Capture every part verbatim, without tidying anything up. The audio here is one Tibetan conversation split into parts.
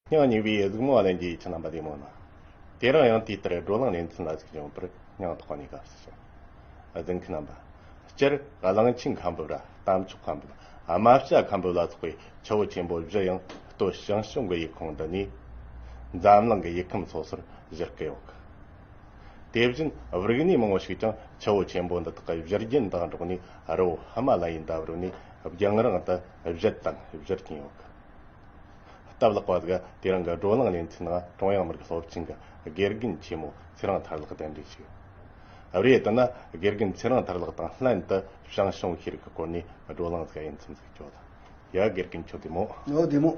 སྙིང་ཉེ་བའི་གཟིགས་མོ་བ་ལེན་རྒྱུའི་ཁྱེད་རྣམ་པ་བདེ་མོ་ན། དེ་རིང་ཡང་དུས་ལྟར་བགྲོ་གླེང་ལེ་ཚན་ལ་གཟིགས་ཡོང་བར་སྙིང་ཐག་ནས་དགའ་བསུ་ཞུ། གཟིགས་མཁན་རྣམ་པ། སྤྱིར་གླང་ཆེན་ཁམ་བུ་ར་རྟ་མཆོག་ཁམ་བུ། རྨ་བྱ་ཁམ་བུ་ལ་སོགས་པའི་ཆུ་བོ་ཆེན་པོ་བཞི་ཡང་སྟོད་ཞང་ཞུང་གི་ཡུལ་ཁོངས་འདི་ནས་འཛམ་གླིང་གི་ཡུལ་ཁམས་སོ་སོར་བཞུར་གི་ཡོད། དེ་བཞིན་རིག་གནས་མང་བོ་ཞིག་ཀྱང་ཆུ་བོ་ཆེན་པོ་འདི་དག་གི་བཞུར་རྒྱུན་དང་འགྲོགས་ནས་རི་བོ་ཧི་མ་ལ་ཡའི་འདབས་རོལ་ནས་རྒྱང་རིང་དུ་བཞུར་དང་བཞུར་གྱིན་ཡོད། སྟབས་ལེགས་པ་ཟིག་དེ་རིང་གི་བགྲོ་གླེང་ལེ་ཚན་ནང་ཀྲུང་དབྱང་མི་རིགས་སློབ་ཆེན་གྱི་དགེ་རྒན་ཆེན་མོ་ཚེ་རིང་ཐར་ལགས་གདན་འདྲེན་ཞུས། རེད། དེ་ན་དགེ་རྒན་ཚེ་རིང་ཐར་ལགས་དང་ལྷན་དུ་ཞང་ཞུང་ཤེས་རིག་གི་སྐོར་ནས་བགྲོ་གླེང་ཟིག་ཡིན་ཚུལ་ཟིག་བཅོ་དང་། ཡ། དགེ་རྒན་ཁྱོད་བདེ་མོ། ཨོ། བདེ་མོ།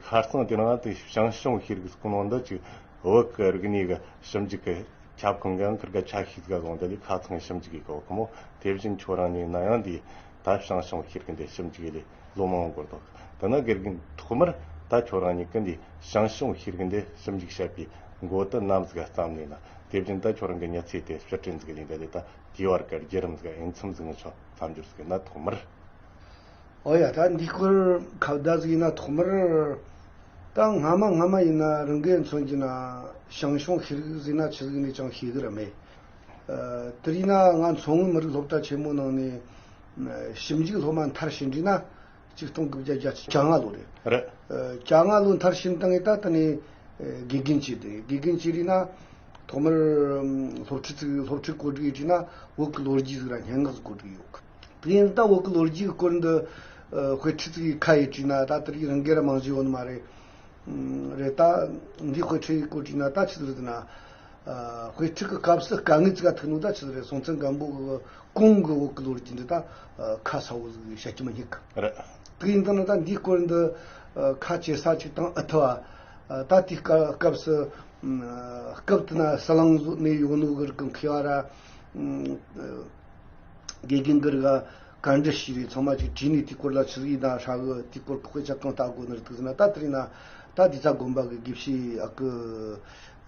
ཁ་རྩང་དེ་རིང་དེ་ཞང་ཞུང་ཤེས་རིག་གི་སྐོར་ནང་འདི་ཅིག་བོད་ཀྱི་རིག་གནས་ཀྱི་ཞིབ་འཇུག་གི་ཁྱབ་ཁོངས་ཀྱང་ཁིར་ག་ཆ་ཤས་ཟིག་བཟུང་། དེ་ལས་ཁ་ཚང་ཞིབ་འཇུག་གི་གོ་གི་མོ། དེ་བཞིན་ཁྱོད་རང་ནས་ན་ཡང་འདི་ད་ཞང་ཞུང་ཤེས་རིག་འདི་ཞིབ་འཇུག་ལས་ལོ་མང་པོ་འགོར་འདུག་དེ་ན་དགེ་རྒན་ཐོག་མར་ད་ཁྱོད་རང་ཉིད་ཀྱིས་འདི་ཞང་ཞུང་ཤེས་རིག་འདི་ཞིབ་འཇུག་བྱེད་པའི་འགོ་དེ་ནམ་ཟིག་བརྩམས་ནས་ན། དེ་བཞིན་ད་ཁྱོད་རང་གི་མྱི་ཚེ་དེ་ཕྱིར་དྲན་ཟིག་ལས་འདི་ལས་ད་དེའི་བར་གྱི་བརྒྱུད་རིམ་ཟིག་ཨེ་མཚམས་ཟིག་ངི་ཆོ་མཚམས་སྦྱོར་ཟིག་ན་ཐོག་མར། ཨོ་ཡ། ད་འདི་སྐོར་ཁ་བརྡ་ཟིག་ཡིན་ན་ཐོག་མར། ད་སྔ་མ་སྔ་མ་ཡིན་ན་རང་གིས་མཚོན་གྱི་ན་ཞང་ཞུང་ཤེས་རིག་ཟེར་ན་ཆི་ཟིག་ནས་ཀྱང་ཤེས་གི་ར་མེད། ཨ། དེ་ཡིན་ན་ང་མཚོ་སྔོན་མི་རིགས་སློབ་གྲྭ་ཆེན་མོ་ནང་ནས་ཞིབ་འཇུག་སློབ་མ་མཐར་ཕྱིན་དུས་ན་ཆིག་སྟོང་དགུ་བརྒྱ་བརྒྱད་ཅུ་གྱ་ལྔ་ལོ་རེད། རེད། ཨ། གྱ་ལྔ་ལོ་མཐར་ཕྱིན་བཏང་ངས་ད་ལྟ་ནས་ཨ་དགེ་རྒན་བྱས་ཏེ། དགེ་རྒན་བྱས་རིགས་ན་ཐོག་མར་ཨ་སློབ་ཁྲིད་ཅིག་སློབ་ཁྲིད་གོ་སྒྲིག་ཡིན་དུས་ན་བོད་ཀྱི་ལོ་རྒྱུས་ཟིག་ར་སྙན་ངག་ཟིག་གོ་སྒྲིག་ཡོད་གི། དེ་ཡིན་ད་བོད་ཀྱི་ལོ་རྒྱུས་ཀྱི་སྐོར་འདི་ཨ་དཔེ་ཁྲིད་ཅིག་ཁ་ཡེ་བྲིས་ན་ད་དེ་རིགས་རང་སྒེར་མང་ཞིག་ཡོད་ནི་མ་རེད། ཨ་རེད། ད་འདི་དཔེ་ཁྲིད་ཀྱི་སྐོར་བྲིས་ན་ད་ཆི་ཟིག་རེད་ཟེར་ན། ཨ་དཔེ་ཁྲིད་ཀྱི་སྐབས་སུ་དཀའ་ངལ་ཅིག་ག་ཐུག་ནོ་ད་ཆི་ཟིག་རེད། སྲོང་བཙན་སྒམ་པོ་གི་གོང་གི་བོད་ཀྱི་ལོ་རྒྱུས་འདི་ད་ཨ་ཁ་གསལ་བོ་ཟིག་བཤད་རྒྱུ་མི་རྙེད་གི། རེད། དེ་ཡིན་ད་ན་ད་འདིའི་སྐོར་འདི་ཨ་ཁ་ཆེ་ས་ཅིག་བཏང་ཨེ་ཐུབ་བ། ཨ་ད་དེའི་སྐབས་སྐབས་སུ་ཨ་སྐབས་དེ་ན་ཟི་ལིང་ནས་ཡོང་ནོ་གི་རིགས་མཁས་པ་ར། ཨ་དགེ་རྒན་གི་རིགས་ཨ་བཀའ་འདྲི་ཞུས་རེད། ཚང་མ་ཅིག་བྲིས་ནས་དེའི་སྐོར་ལ་ཆི་ཟིག་ཡིན་ད་ཧྲ་གི། དེའི་སྐོར་གི་དཔེ་ཆ་གང་ལྟ་དགོས་ནི་རེད་འདུག་ཟེར་ན། ད་དེ་རིང་ན་ད་དེ་ཚ་དགོན་པ་གི་དགེ་བཤེས་ཨ་ཀི་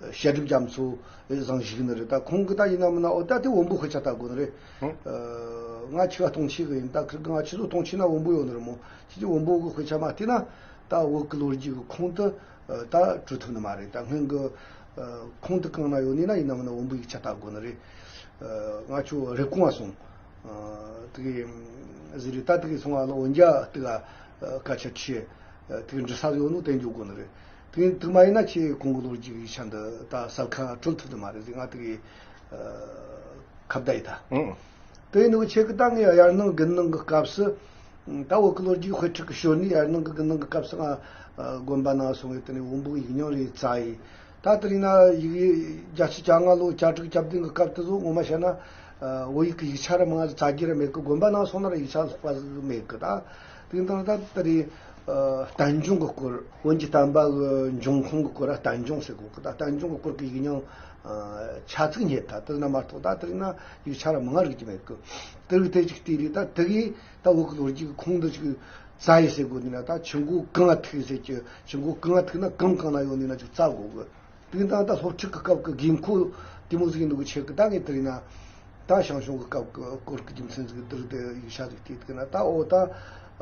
བཤད་སྒྲུབ་རྒྱ་མཚོ་བཟང་ཞིག་ནི་རེད། ད་ཁོང་གི་ད་ཡིན་ན་མིན་ན་ཨོ་ད་དེ་བོན་པོ་དཔེ་ཆ་ལྟ་དགོས་ནི་རེད། ཧུམ། ཨ་ང་ཆི་ག་གཏོང་ཆེ་གི་ཡིན། ད་ཁིར་གི་ང་ཆི་ཟོ་གཏོང་ཆེ་ན་བོན་པོ་ཡོད་ནི་རེད་མོ། ཁྱེད་ཀྱི་བོན་པོ་གི་དཔེ་ཆ་མ་བལྟས་ན་ད་བོད་གི་ལོ་རྒྱུས་གི་ཁུངས་དེ་ཨ་ད་བྲོ་ཐུབ་ནི་མ་རེད། ད་སྔོན་གི་ཨ་ཁུངས་དེ་གང་ན་ཡོད་ནི་ན་ཡིན་ན་མིན་ན་བོན་པོ་ཡིག་ཆ་ལྟ་དགོས་ནི་རེད། ཨ་ང་ཆོ་རེབ་གོང་བ་སོང་། ཨ་དེ་གི་ཟེར་རེད། ད་དེ་གི་སོང་བ་ལ་འོན་ཀྱང་དེ་ག་ཨ་སྐད་ཆ་ཁྲིད་ཨ་དེ་གི་འདྲི་ས་ཡོད་ནོ་དེ་འཇོག་དགོས་ནི་རེད། དེ་དེ་མ་ཡིན་ན་ཁྱེད་གོང་གི་ལོ་རྒྱུས་ཡིག་ཆ་འདི་ད་གསལ་ཁ་བྲོ་ཐུབ་ནི་མ་རེད་ཟེར། ང་དེ་གི་ཨ་ཁ་བརྡ་ཡིན་ད། ཨང་། དེ་ཡིན་ནོ་ཆེ་གི་ད་ངས་དབྱར་གནང་དགུན་གནང་གི་སྐབས་སུ། ད་བོད་ཀྱི་ལོ་རྒྱུས་དཔེ་ཁྲིད་ཀྱི་ཞོར་ནས་དབྱར་གནང་གི་དགུན་གནང་གི་སྐབས་སུ་ང་ཨ་དགོན་པ་ནང་སོང་བས་དེ་ནས་བོན་པོའི་ཡིག་རྙིང་རེ་བཙལ་ཡིན། ད་དེ་རིང་ན་ཡིག་བརྒྱད་ཅུ་གྱ་ལྔ་ལོ་བརྒྱད་དྲུག་གྱ་བདུན་གི་སྐབས་དེ་ཚོ་ངོ་མ་བཤད་ན་ཨ་བོད་ཡིག་གི་ཡིག་ཆ་ར་མང་ང་བཙལ་རྒྱུ་ར་མེད་གི། དགོན་པ་ནང་སོང་ན་ར་ཡིག་ཆ་ལྷག་པ་ཟིག་མེད་གི། ད་དེ་ཡིན་ད་ད་དེ་རིང་ཨ་བསྟན་འབྱུང་གི་སྐོར། བོན་གྱི་བསྟན་པ་གི་འབྱུང་ཁུངས་གི་སྐོར་ར་བསྟན་འབྱུང་ཟེར་གོ་གི། ད་བསྟན་འབྱུང་གི་སྐོར་གི་ཡིག་རྙིང་ཨ་ཆ་ཚིག་རྙེད་ད། དེ་ན་མ་གཏོགས་ད་དེ་རིང་ན་ཡིག་ཆ་ར་མང་ང་རིག་གི་མེད་གི། དེ་རིགས་དེ་ཅིག་བལྟས་རེད། ད་དེ་གིས་ད་བོད་ཀྱི་ལོ་རྒྱུས་ཀྱི་ཁུངས་འདི་ཅིག་བཙལ་ཡི་ཟེར་དགོས་འདི་ན། ད་ཆུ་མགོ་གངས་ཐིག་ཟེར་གྱི། ཆུ་མགོ་གངས་ཐིག་ན་གངས་གང་ན་ཡོད་འདི་ན་ཅིག་བཙལ་དགོས་གི། དེ་ད་ད་སློབ་ཁྲིད་ཀྱི་སྐབས་ཀྱི་དགོས་མཁོ་དེ་མོ་ཟིག་ཡིན་འདུག་གི། ཆེད་ཀྱི་ད་ངས་དེ་རིང་ན་ད་ཞང་ཞུང་གི་སྐབས་ཀྱི་སྐོར་གྱི་རྒྱུ་མཚན་ཟིག་དེ་རིགས་དེ་ཡིག་ཆ་ཟིག་བལྟས་དུས་ན། ད་འོ་ད་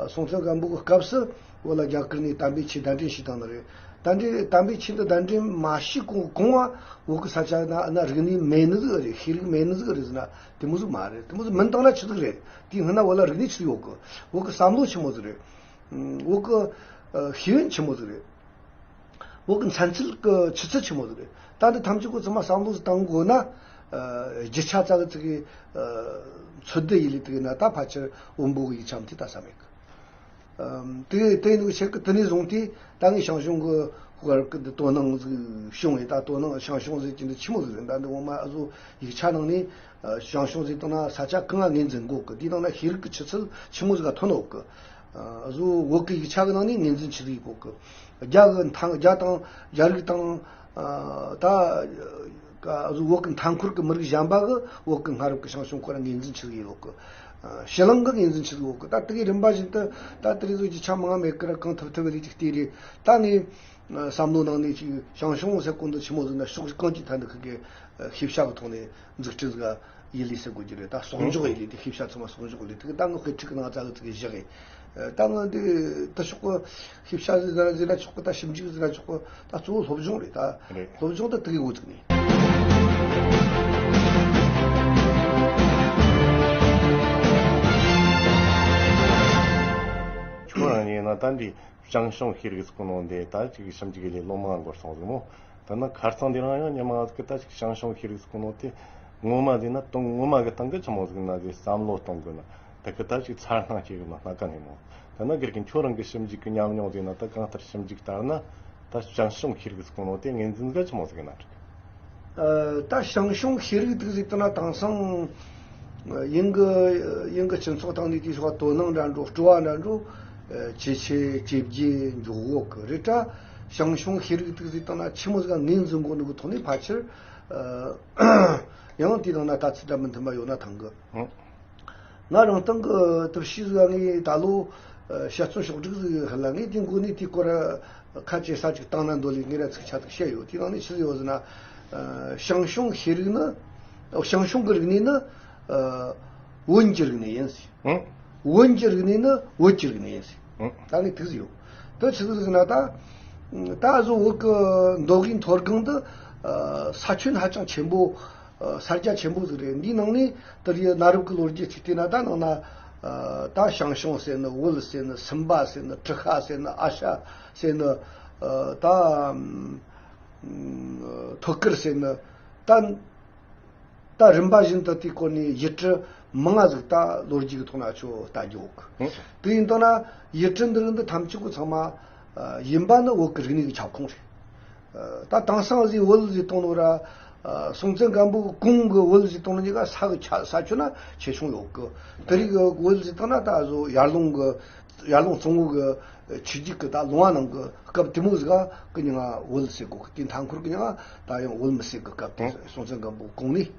སྲོང་བཙན་སྒམ་པོ་གི་སྐབས་སུ་བོད་ལ་རྒྱ་གར་ནས་དམ་པའི་ཆོས་གདན་འདྲེན་བྱས་བཏང་ནི་རེད། གདན་འདྲེན་དམ་པའི་ཆོས་འདི་གདན་འདྲེན་མ་བྱས་གོང་གོང་བ་བོད་ཀྱི་ས་ཆ་ན་ཨ་ན་རིག་གནས་མེད་ནི་ཟིག་རེད། ཤེས་རིག་མེད་ནི་ཟིག་རེད་ཟེར་ན་དེ་མོ་ཟིག་མ་རེད། དེ་མོ་ཟིག་མིན་བཏང་ན་ཆི་ཟིག་རེད། དེའི་སྔོན་ན་བོད་ལ་རིག་གནས་ཆི་ཟིག་ཡོད་གི། བོད་ཀྱི་བསམ་བློ་ཆི་མོ་ཟིག་རེད། བོད་ཀྱི་ཨ་ཤེས་ཡོན་ཆི་མོ་ཟིག་རེད། བོད་ཀྱི་མཚན་ཚུལ་གྱི་ཆུ་ཚད་ཆི་མོ་ཟིག་རེད། ད་འདི་ཐམས་ཅད་ཁོ་ཚང་མ་བསམ་བློ་ཟིག་བཏང་དགོས་ན། ཨ་རྒྱུ་ཆ་ཙག་གི་ཙིག་གི་ཨ་ཚོད་ལྟ་ཡེ་ལས་དེ་གི་ན་ད་ཕལ་ཆེར་བོན་པོ་གི་ཡིག་ཆ་མཐིལ་ལྟ་ས་མེད་གི། ཨམ་དེ་དེ་ནི་ཆེད་ཀྱི་དེ་ནས་བཟུང་སྟེ་ད་ངས་ཞང་ཞུང་གི་བར་གྱི་འདི་དོ་སྣང་ཟིག་བྱུང་ཡིན། ད་དོ་སྣང་ཞང་ཞུང་ཟེར་གྱི་འདི་ཆི་མོ་ཟིག་རེད། ད་འདི་ངོ་མ་ཨ་ཟོ་ཡིག་ཆ་ནང་ནས། ཨ་ཞང་ཞུང་ཟེར་བཏང་ན་ས་ཆ་གང་ང་ངོས་འཛིན་དགོས་གི། དེའི་ནང་ན་ཤེས་རིག་གི་ཆུ་ཚད་ཆི་མོ་ཟིག་ག་ཐོན་ཡོད་གི། ཨ་བཟོ་བོད་ཀྱི་ཡིག་ཆ་གི་ནང་ནས་ངོས་འཛིན་ཆི་ཟིག་ཡེད་དགོས་གི། རྒྱ་གི་མཐའ་རྒྱ་དང་རྒྱ་རིགས་དང་ཨ་ད་ཨ་བཟོ་བོད་ཀྱི་མཐའ་འཁོར་གྱི་མི་རིགས་གཞན་པ་གི་བོད་ཀྱི་སྔ་རབས་ཀྱི་ཞང་ཞུང་ཁོ་ར་ངོས་འཛིན་ཆི་ཟིག་ཡེད་དགོས་གི། ཨ་ཕྱི་གླིང་གི་ངོས་འཛིན་ཆི་ཟིག་ཡེད་དགོས་གི། ད་དེ་གི་རིམ་པ་བཞིན་དུ་ད་དེ་རིང་བཟོ་རྒྱུ་ཆ་མང་ང་མེད་གི་ར། གང་ཐུབ་ཐུབ་བེ་ལས་ཅིག་བལྟས་རེད། ད་ངས་ཨ་བསམ་བློ་ནང་ནས་ཅིག་ཞང་ཞུང་ཟེར་གོ་འདི་ཆི་མོ་ཟིག་ན་ཕྱོགས་གང་ཅིའི་ཐད་འདི་ཁི་གེ་ཨ་ཤེས་བྱ་གི་ཐོག་ནས་འཛུགས་སྐྲུན་ཟིག་ཡེ་ལས་ཟེར་དགོས་ཀྱི་རེད། ད་གསོག་འཇོག་ཡེ་ལས་དེ་ཤེས་བྱ་ཚང་མ་གསོག་འཇོག་ཡེ་ལས་དེ་གི་ད་ངས་དཔེ་ཁྲིད་གི་ནང་ཙག་གི་ཙིག་གི་བཞག་གི། ད་ང་འདི་ད་ཆོག་གི། ཤེས་བྱ་ཟེར་ན་ཟེར་ན་ཆོག་གི། ད་ཞིབ་འཇུག་ཟེར་ན་ཆོག་གི། ད་གཙོ་བོ་སློབ་སྦྱོང་རེད། ད་རེད། སློབ་སྦྱོང་ད་དེ་གི་འགོ་བཙུགས་ནས། ཁྱོད་རང་ཡིན་ན་ད་འདི་ཞང་ཞུང་ཤེས་རིག་ཟེར་གོ་ནོ་འདི་ད་ཅིག་ཞིབ་འཇུག་ལས་ལོ་མང་འགོར་སོང་ཟིག་མོ། ད་ནི་ཁ་རྩང་འདི་རང་ཡང་ཉི་མ་ཟིག་གི་ད་ཅིག་ཞང་ཞུང་ཤེས་རིག་ཟེར་གོ་ནོ་དེ་ངོ་མ་ཟིག་ན་དང་ངོ་མ་གི་སྟེང་གི་ཆི་མོ་ཟིག་ན་ཟིག་བསམ་བློ་གཏོང་དགོས་ན། ད་གི་ད་ཅིག་ཚར་སྣང་སྐྱེ་གི་ན་སྣ་ཀ་ནས་མོ། ད་ནི་དགེ་རྒན་ཁྱོད་རང་གི་ཞིབ་འཇུག་གི་ཉམས་མྱོང་ཟིག་ན་ད་གང་ལྟར་ཞིབ་འཇུག་ལྟར་ན་ད་ཞང་ཞུང་ཤེས་རིག་ཟེར་གོ་ནོ་དེ་ངོས་འཛིན་ག་ཆི་མོ་ཟིག་ན་འགྲིག་ཨ། ད་ཞང་ཞུང་ཤེས་རིག་དེ་ཟིག་ལྟ་ན་དེང་སང་ཨ། དབྱིན་གི་དབྱིན་གི་སྤྱི་ཚོགས་སྟེང་ནས་དེའི་ཕྱོགས་དོ་སྣང་འདྲ་འགྲོ། སྤྲོ་བ་འདྲ་འགྲོ། ཨ། ཇེ་ཆེ་ཇེ་རྒྱས་འགྱོ་གི་རེད། ད་ཞང་ཞུང་ཤེས་རིག་དེ་ཟིག་ལྟ་ན་ཆི་མོ་ཟིག་ངོས་འཛིན་དགོས་ནི་གི་ཐོག་ནས་ཕལ་ཆེར་ཨ། ཡང་དེའི་ནང་ན་ལྟ་ཚུལ་འདྲ་མི་མཐུན་པ་ཡོད་ན་ཐང་གི། ཨང་། ང་རང་སྟེང་གི་ཐབས་ཤེས་ཟིག་ངས་ད་ལོ་ཨ། དཔྱད་རྩོམ་ཕྱོགས་སྒྲིག་ཟིག་ཧ་ལ་ངས་དེ་འགོ་ནས་དེའི་སྐོར་ཁ་ཆེ་ས་ཅིག་བཏང་ན་འདོད་ལས་ངས་ར་ཚིག་ཆ་ཚིག་བཤད་ཡོད། དེའི་ནང་ནས་ཆི་ཟིག་ཡོད་ཟེར་ན། ཨ། ཞང་ཞུང་ཤེས་རིག་ནི། ཨོ། ཞང་ཞུང་གི་རིག་གནས་ནི་ཨ། བོན་གྱི་རིག་གནས་ཡིན་ཟེར། ཨང་། བོན་གྱི་རིག་གནས་ནི་བོད་ཀྱི་རིག་གནས་ཡིན་ཟེར། ཨང་། ད་ངས་དེ་ཟིག་ཡོད། དེ་ཆི་ཟིག་ཟེར་ན་ད། ད་གཟོད་བོད་ཀྱི་མདོ་དབུས་མཐོ་སྒང་དུ་ཨ། ས་ཁྱོན་ཧ་ཅང་ཆེན་པོ། ཨ། ས་རྒྱ་ཆེན་པོ་ཟིག་རེད། འདིའི་ནང་ནས་དེ་རིང་གནའ་རབས་ཀྱི་ལོ་རྒྱུས་ཅིག་བལྟས་ན་ད་ནང་ན་ཨ། ད་ཞང་ཞུང་ཟེར་ནི། བོད་ཟེར་ནི། སུམ་པ་ཟེར་ནི། ཁྲི་ཤ་ཟེར་ནི། ཨ་ཤ་ཟེར་ནི། ཨ། ད་ཨམ། ཐོད་དཀར་ཟེར་ནི། ད་ད་རིམ་པ་བཞིན་དུ་དེའི་སྐོར་ནས་ཡུལ་གྲུ་མང་ང་ཟིག་ད་ལོ་རྒྱུས་ཀྱི་ཐོག་ན་ཁྱོད་ལྟ་རྒྱུ་ཡོད་གི། ཨང་། དེ་ཡིན་དང་ན་ཡུལ་གྲུ་འདི་རིགས་འདི་ཐམས་ཅད་པོ་ཚང་མ་ཨ། ཡིན་པ་ནི་བོད་ཀྱི་རིག་གནས་ཀྱི་ཁྱབ་ཁོངས་རེད། ད་དེང་སང་ཟིག་བོད་ཟིག་གཏོང་ནོ་ར། ཨ། སྲོང་བཙན་སྒམ་པོ་གི་གོང་གི་བོད་ཟིག་གཏོང་ནོ་གཉིས་ཀ་ས་གི་ཆ་ས་ཁྱོན་ན་ཆེ་ཆུང་ཡོད་གི། དེ་རིགས་གི་བོད་ཟིག་བཏང་ན་ད་གཟོད་ཡར་ཀླུང་གི་ཡར་ཀླུང་གཙང་བོ་གི་ཆུ་རྒྱུད་གི་ད་ལུང་བ་ནང་གི་སྐབས་དེ་མོ་ཟིག་ག་གི་མྱིང་ང་བོད་ཟེར་གོ་གི། དེ་མཐའ་འཁོར་གི་མྱིང་ང་ད་ཡང་བོད་མི་ཟེར་གི། སྐབས་དེ་སྲོང་བཙན་སྒམ་པོ་གི་གོང་ནས།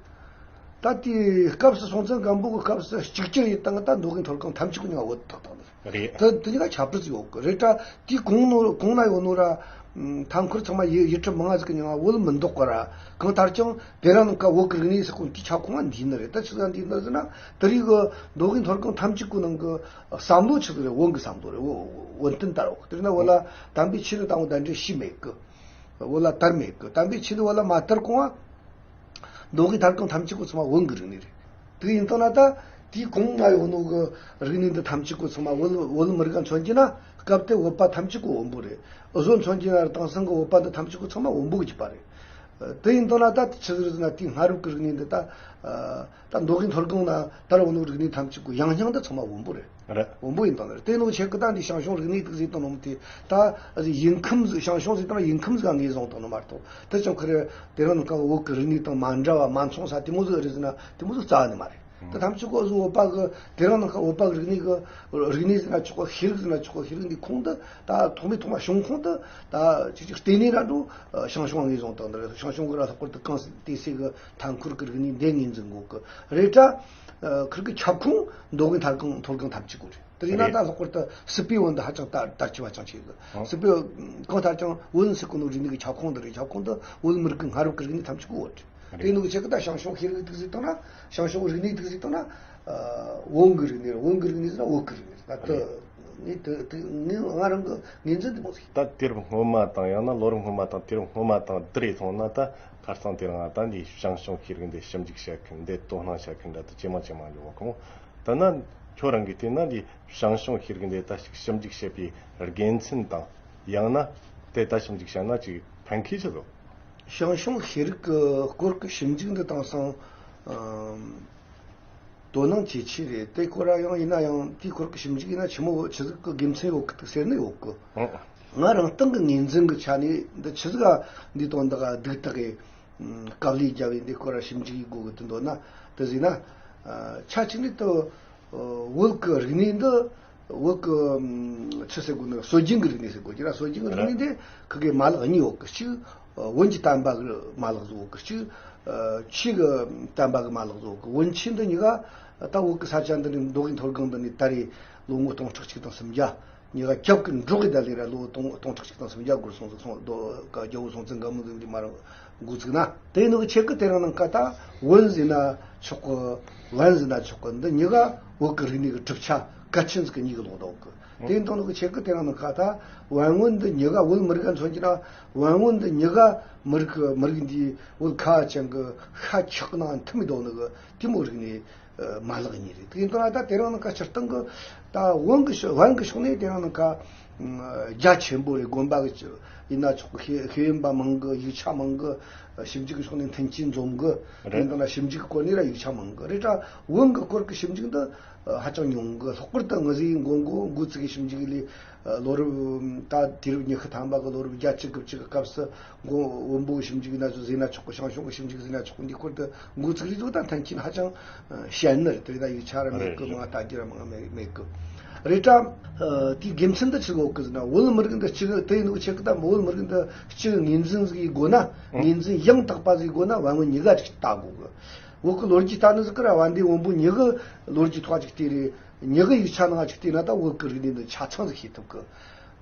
ད་དེའི་སྐབས་སུ་སྲོང་བཙན་སྒམ་པོ་གི་སྐབས་སུ་གཅིག་གྱུར་ཡིན་སྟངས་ད་མདོ་དབུས་མཐོ་སྒང་ཐམས་ཅད་ཀྱི་མྱིང་ང་བོད་བཏགས་བཏང་ནི་རེད། རེད། དེ་དེ་གཉིས་ཀ་ཁྱད་པར་ཟིག་ཡོད་གི་རེད། ད་དེའི་གོང་ནོ་གོང་ན་ཡོད་ནོ་ར། མཐའ་འཁོར་ཚང་མ་ཡུལ་ཡུལ་གྲུ་མང་ང་ཟིག་གི་མྱིང་ང་བོད་མི་འདོགས་གི་ར། གང་ལྟར་ཀྱང་དེ་རིང་ནངས་ཀ་བོད་ཀྱི་རིག་གནས་ཟེར་གོ་ནོ་དེའི་ཁྱབ་ཁོངས་ང་འདུས་ནི་རེད། ད་ཆི་ཟིག་འདུས་ནི་ཟེར་ན་དེ་རིང་གི་མདོ་དབུས་མཐོ་སྒང་ཐམས་ཅད་ཀྱི་ནང་གི་བསམ་བློ་ཆི་ཟིག་རེད། བོན་གྱི་བསམ་བློ་རེད། བོ་བོན་བསྟན་དར་བ་གི། དེ་རིང་ན་བོད་ལ་དམ་པའི་ཆོས་ནི་དང་པོ་གདན་འདྲེན་བྱས་མེད་གི། བོད་ལ་དར་མེད་གི། དམ་པའི་ཆོས་ནི་བོད་ལ་མ་དར་གོང་ང་མདོ་དབུས་མཐོ་སྒང་ཐམས་ཅད་པོ་ཚང་མ་བོན་གྱི་རིག་གནས་རེད། དེ་ཡིན་དང་ན་ད་དེའི་གོང་ང་ཡོད་ནོ་གི་རིག་གནས་འདི་ཐམས་ཅད་པོ་ཚང་མ་བོད་བོད་མི་རིགས་མཚོན་གྱི་ན། སྐབས་དེ་བོད་པ་ཐམས་ཅད་པོ་བོན་པོ་རེད། འུ་ཟོ་མཚོན་གྱི་ན་དེང་སང་གི་བོད་པ་འདི་ཐམས་ཅད་པོ་ཚང་མ་བོན་པོ་གི་རྒྱུད་པ་རེད། དེ་ཡིན་དང་ན་ད་ཆི་ཟིག་རེད་ཟེར་ན་དེའི་སྔ་རབས་ཀྱི་རིག་གནས་འདི་ད་ད་མདོ་དབུས་མཐོ་སྒང་ན་དར་བ་ནོ་རིག་གནས་ཐམས་ཅད་པོ་ཡང་སྙིང་འདི་ཚང་མ་བོན་པོ་རེད། རེད། བོན་པོ་ཡིན་དང་རེད། དེ་ནོ་ཆེ་གི་ད་འདི་ཞང་ཞུང་རིག་གནས་དེ་ཟིག་དང་ནོ་མི་དེ་ད་ཡིན་ཁམས་ཟིག་ཞང་ཞུང་ཟིག་དང་ཡིན་ཁམས་ཟིག་ངོས་བཟུང་དང་ནོ་མ་གཏོགས་དེ་ཅང་ཁི་རེ་དེ་རིང་ནངས་ཀ་བོད་ཀྱི་རིག་གནས་དང་མ་འདྲ་བ་མ་མཚུངས་ས་དེ་མོ་ཟིག་རེད་ཟེར་ན་དེ་མོ་ཟིག་རྩ་བ་ནས་མ་རེད། ད་ཐམས་ཅད་ཀོ་ཟིག་བོད་པ་གི་དེ་རིང་ནངས་ཀ་བོད་པ་གི་རིག་གནས་གི་རིག་གནས་ཟེར་ན་ཆོག་གི། ཤེས་རིག་ཟེར་ན་ཆོག་གི། ཤེས་རིག་འདི་ཁོངས་དུ་ད་ཐོག་མའི་ཐོག་མ་བྱུང་ཁོངས་དུ་ད་ཅིག་ཅིག་ལྟེ་གནས་ར་འགྲོ་ཞང་ཞུང་ངོས་བཟུང་དང་འདི་རེད། ཞང་ཞུང་གི་ར་ལྷག་པར་དུ་གངས་ཏི་སེ་གི་མཐའ་འཁོར་གི་རིག་གནས་འདི་ངོས་འཛིན་དགོས་གི་རེད་ད། ཨ། ཁིར་གི་ཁྱབ་ཁོངས་མདོ་དབུས་མཐོ་སྒང་མཐོ་སྒང་ཐམས་ཅད་གོ་རེད། དེ་ཡིན་ན་རེད། ད་ལྷག་པར་དུ་སྲིད་པའི་བོན་འདི་ཧ་ཅང་དར་དར་ཆེ་བ་ཅང་ཆེ་གི། ཨང་། སྲིད་པའི་གང་ལྟར་ཀྱང་བོན་ཟེར་གོ་ནོ་རིག་གནས་ཀྱི་ཁྱབ་ཁོངས་འདི་རེད། ཁྱབ་ཁོངས་འདི་བོད་མི་རིགས་ཀྱི་སྔ་རབས་ཀྱི་རིག་གནས་ཐམས་ཅད་གོ་བོ་རེད། རེད། དེ་ནོ་གི་ཆེད་ཀྱི་ད་ཞང་ཞུང་ཤེས་རིག་དེ་ཟིག་བཏང་ན། ཞང་ཞུང་རིག་གནས་དེ་ཟིག་བཏང་ན། ཨ། བོན་གྱི་རིག་གནས་རེད། བོན་གྱི་རིག་གནས་ཟེར་ན་བོད་ཀྱི་རིག་གནས་རེད། ད་དེ་རེད། ངས་དེ་དེ་ངས་ང་རང་གི་ངོས་འཛིན་དེ་མོ་ཟིག་ད་དུས་རབས་སྔོན་མ་དང་ཡང་ན་ལོ་རབས་སྔོན་མ་དང་དུས་རབས་སྔོན་མ་དང་བསྡུར་རེ་སོང་ན། ད་ཁ་སང་དེ་རིང་ད་འདི་ཞང་ཞུང་ཤེས་རིག་འདི་ཞིབ་འཇུག་བྱེད་མཁན་འདི་དོ་སྣང་བྱེད་མཁན་འདྲ་དེ་ཇེ་མང་ཇེ་མང་འགྱོ་གོ། ད་ན་ཁྱོད་རང་གིས་བལྟས་ན་འདི་ཞང་ཞུང་ཤེས་རིག་འདི་ད་ཞིབ་འཇུག་བྱེད་པའི་དགེ་མཚན་དང་། ཡང་ན་དེ་ད་ཞིབ་འཇུག་བྱས་ན་ཅིག་ཕན་ཁེ་ཆི་ཟིག་ཞང་ཞུང་ཤེས་རིག་གི་སྐོར་གྱི་ཞིབ་འཇུག་འདི་དེང་སང་ཨམ། དོ་སྣང་ཇེ་ཆེ་རེད། དེ་སྐོར་ཡང་ཡིན་ན་ཡང་དེའི་སྐོར་གྱི་ཞིབ་འཇུག་ཡིན་ན་ཆི་མོ་ཆི་ཟིག་གི་དགེ་མཚན་ཡོད་གི་འདུག་ཟེར་ནི་ཡོད་གི། ཨང་། ང་རང་སྟེང་གི་ངོས་འཛིན་གྱི་ཆ་ནས་འདི་ཆི་ཟིག་ག་འདི་དང་འདི་ག་སྡུག་དག་གི་ཨམ། དཀའ་ལས་བརྒྱབ་པའི་འདི་སྐོར་ཞིབ་འཇུག་ཡེད་དགོས་གི་འདུག་འདོད་ན། དེ་ཟེར་ན། ཨ། ཆ་གཅིག་ནས་དུ་བོད་ཀྱི་རིག་གནས་འདི་བོད་ཀྱི་ཨམ། ཆི་ཟེར་དགོས་ན་སྲོལ་རྒྱུན་གྱི་རིག་གནས་ཟེར་དགོས་ཀྱི་ར། སྲོལ་རྒྱུན་གྱི་རིག་གནས་འདི་ཁི་གེ་མ་ལག་གཉིས་ཡོད་གི། གཅིག་བོན་གྱི་བསྟན་པ་གི་མ་ལག་ཟིག་ཡོད་གི། གཅིག་ཆོས་ཀྱི་བསྟན་པ་གི་མ་ལག་ཟིག་ཡོད་གི། བོན་ཆོས་འདི་གཉིས་ཀ་ད་བོད་ཀྱི་ས་ཆ་འདི་ནས་མདོ་དབུས་མཐོ་སྒང་འདི་ནས་ད་རེས་ལོ་ངོ་སྟོང་ཕྲག་གཅིག་དང་སུམ་བརྒྱ། ཉི་ག་རྒྱབ་ཀྱི་འབྲོག་གི་ད་ལི་ར་ལོ་སྟོང་སྟོང་ཕྲག་གཅིག་དང་སུམ་བརྒྱ་འགོར་སོང་ཟིག་སོང་། རྡོ་ཀ་རྒྱལ་པོ་སྲོང་བཙན་སྒམ་པོ་ཟིག་འདི་མར་འགོ་བཙུགས་ན། དེ་ནི་གི་ཆེད་ཀྱི་དེ་རིང་ནངས་ཀ་ད་བོན་ཟེར་ན་ཆོག་གི། བན་ཟེར་ན་ཆོག་གི། འདི་ཉི་ག་བོད་ཀྱི་རིག་གནས་ཀྱི་གྲུབ་ཆ་ གལ་ཆེན་ཟིག་གི་མྱི་གི་ལོག་འདུག་གི། དེ་ཡིན་དང་ལོག་གི་ཆེད་གི་དེ་རང་ནི་ཁ་ད་ཝན་ཝུན་འདི་མྱི་ག་བོད་མི་རིགས་མཚོན་གྱི་ན་ཝན་ཝུན་འདི་མྱི་ག་མི་རིགས་གི་མི་རིགས་འདིའི་བོད་ཁ་ཅན་གི་ཤ་ཁྱག་ནང་ཐིམ་མི་འདུག་ནི་གི་དེ་མོ་རིགས་ནི་མ་ལག་གཉིས་རེད། དེ་ཡིན་དང་ད་དེ་རང་ནི་ཁ་སྤྱིར་བཏང་གི་ད་ཝུན་གི་ཤ་ཝན་གི་ཕྱོགས་ནས་དེ་རང་ནི་ཁ་རྒྱ་ཆེན་པོ་རེད། དགོན་པ་གི་ཡིན་ན་ཆོག་གི། ཤེས་ཤེས་ཡོན་པ་མང་གི། ཡིག་ཆ་མང་གི། ཞིབ་འཇུག་གི་ཕྱོགས་ནས་མཐུན་རྐྱེན་འཛོམས་གི། རེད། དེ་འདྲ་ཞིབ་འཇུག་གི་སྐོར་ནས་ར་ཡིག་ཆ་མང་གི་རེད། ད་བོན་གི་སྐོར་གི་ཞིབ་འཇུག་འདི་ཧ་ཅང་ཉུང་གི། ལྷག་པར་དུ་ངི་ཟིག་མགོ་མགོ་འགོ་ཚུགས་གི་ཞིབ་འཇུག་ལས་ལོ་རབས་ད་དུས་རབས་ཉི་ཤུ་ཐམ་པ་གི་ལོ་རབས་བརྒྱད་ཅུ་དགུ་བཅུ་གི་སྐབས་སུ་མགོ་བོན་པོ་གི་ཞིབ་འཇུག་ཡིན་ན་ཆོག་ཟེར་ན་ཆོག་གི། ཞང་ཞུང་གི་ཞིབ་འཇུག་ཟེར་ན་ཆོག་གི། འདི་སྐོར་དུ་འགོ་ཚུགས་རིགས་ཚོ་ད་མཐུན་རྐྱེན་ཧ་ཅང་ཞན་ནི་རེད། དེ་རིང་ད་ཡིག་ཆ་ར་མེད་གི། རེད། མང་ལྟ་རྒྱུ་ར་མང་མེད་མེད་གི་རེད། ད་དེའི་དགེ་མཚན་འདི་ཆི་ཟིག་ཡོད་གི་ཟེར་ན། བོད་མི་རིགས་འདི་གཅིག་དེ་ཡིན་ནོ་ཆེད་གི་ད་བོད་མི་རིགས་འདི་གཅིག་ངོས་འཛིན་ཟིག་ཡེད་དགོས་ན། ངོས་འཛིན་ཡང་དག་པ་ཟིག་དགོས་ན་བན་བོན་གཉིས་ཀ་ཅིག་ལྟ་དགོས་གི། བོད་གི་ལོ་རྒྱུས་ལྟ་ནི་ཟིག་གི་ར་བན་དེ་བོན་པོ་གཉིས་གི་ལོ་རྒྱུས་ཐོག་ཅིག་བལྟས་རེད། གཉིས་གི་ཡིག་ཆ་ནང་ཅིག་བལྟས་ན་ད་བོད་གི་རིག་གནས་འདི་ཆ་ཚང་ཟིག་ཤེས་ཐུབ་གི།